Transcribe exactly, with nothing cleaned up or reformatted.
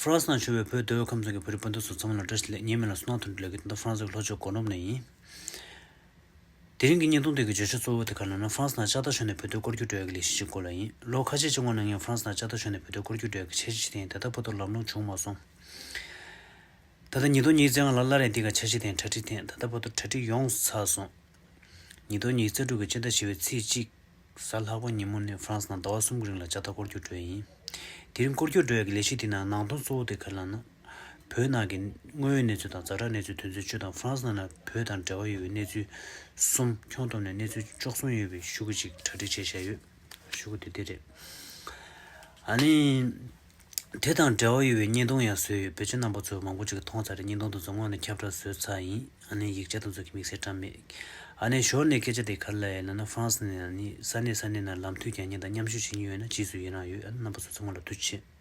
ཧྥ་རན་སི་ནང་བཞུགས་པའི་བོད་སྡོད་ཁམས་ཚན་གྱི་བོད་རིགས་སྤུན་ཟླ་ཚོ་ཚང་མ་ལ་བཀྲ་ཤིས་བདེ་ལེགས། ངའི་མིང་ལ་བསོད་ནམས་དོན་གྲུབ་ལབ་ཀྱི་ཡིན། ད་ལྟ་ཧྥ་རན་སི་གི་ལྷོ་ཕྱོགས་སྒོ་འགྲམ་ནས་ཡིན། དེ་རིང་གི་བརྙན་ཐུང་དེ་གི་བརྗོད་བྱ་གཙོ་བོ་དེ་ག་རེ་ལབ་ན། ཧྥ་རན་སི་ནང་ལྕགས་ཐག་ཞོན་ནས་བོད་དོན་སྐོར་སྐྱོད་འགྲོ་ཡ་གི་ལས་གཞི་ཞིག་སྐོར་ལ་ཡིན། ལོ་ཁ་ཤས་ཅིག་སྔོན་ནས་ངས་ཧྥ་རན་སི་ནང་ལྕགས་ཐག་ཞོན་ནས་བོད་དོན་སྐོར་སྐྱོད་འགྲོ་ཡ་གི་འཆར་གཞི་ཅིག་བཏིང་ཡིན། ད་ལྟ་བར་དུ་ལམ་ལྷོང་བྱུང་མ་སོང་། ད་ལྟ་ཉིས་སྟོང་ཉི་ཤུ་རྩ་ལྔ་ལ་སླར་ཡང་འདི་ག་འཆར་གཞི་དང་གྲ་སྒྲིག་བཏིང་། ད་ལྟ་བར་དུ་གྲ་སྒྲིག་ཡོངས་ཚར་སོང་། ཉིས་སྟོང་ཉི་ཤུ་རྩ་དྲུག་གི་སྤྱི་ཟླ་བཞི་པའི་ཚེས་གཅིག་གཟའ་ལྷག་པ་ཉིན་མོ་ནས་ཧྥ་རན་སི་ནང་ཟླ་བ་གསུམ་གྱི་རིང་ལ་ལྕགས་ཐག་སྐོར་སྐྱོད་འགྲོ་ཡ་ཡིན། དེ་རིང་སྐོར་སྐྱོད་འགྲོ་ཡ་གི་ལས་གཞི་དེ་ནང་ནང་དོན་གཙོ་བོ་དེ་ག་རེ་ལབ་ན། བོད་ནང་གི་དངོས་ཡོད་གནས་ཚུལ་དང་ཛ་དྲག་གནས་ཚུལ་དོན་ཚན་བཅུ་དང་། ཧྥ་རན་སི་ནང་ལ་བོད་དང་འབྲེལ་བ་ཡོད་པའི་གནས་ཚུལ་གསུམ། ཁྱོན་བསྡོམས་ནས་གནས་ཚུལ་བཅུ་གསུམ་ཡོད་པའི་ཤོག་གུ་ཅིག་གྲ་སྒྲིག་བྱས་བཞག་ཡོད། ཤོག་གུ་དེ་དེ་རེད། ཨ་ནི། དེ་དང་འབྲེལ་བ་ཡོད་པའི་བརྙན་ཐུང་ཡང་བཟོས་ཡོད། བེད་སྤྱོད་རྣམ་པ་ཚོས་མང་པོ་ཅིག་མཐོང་ཚར་རེད། བརྙན་ཐུང་དེ་ཚོ་སྔོན་ནས་ཁྱབ་བསྒྲགས་བཟོས་ཚར་ཡིན། ཨ་ནི་ཡིག་ཆ་དེ་ཚོ་གི་དམིགས་བསལ་བཀྲམ་མེད། ཨ་ནི་ཞོར་ནས་སྐད་ཆ་དེ་ག་རེ་ལབ་ཡ་ལབ་ན། ཧྥ་རན་སི་ནས་ཨ་ནི་ས་གནས་ས་གནས་ནང་ལམ་མཐུད་རྒྱག་མཁན་དང་མཉམ་ཞུགས་བྱེད་མཁན་ཡོད་ན་རྗེས་སུ་ཡི་རང་ཡོད། ཨ་ནི་རྣམ་པ་ཚོ་ཚང་མ་ལ་ཐུགས་རྗེ་ཆེ།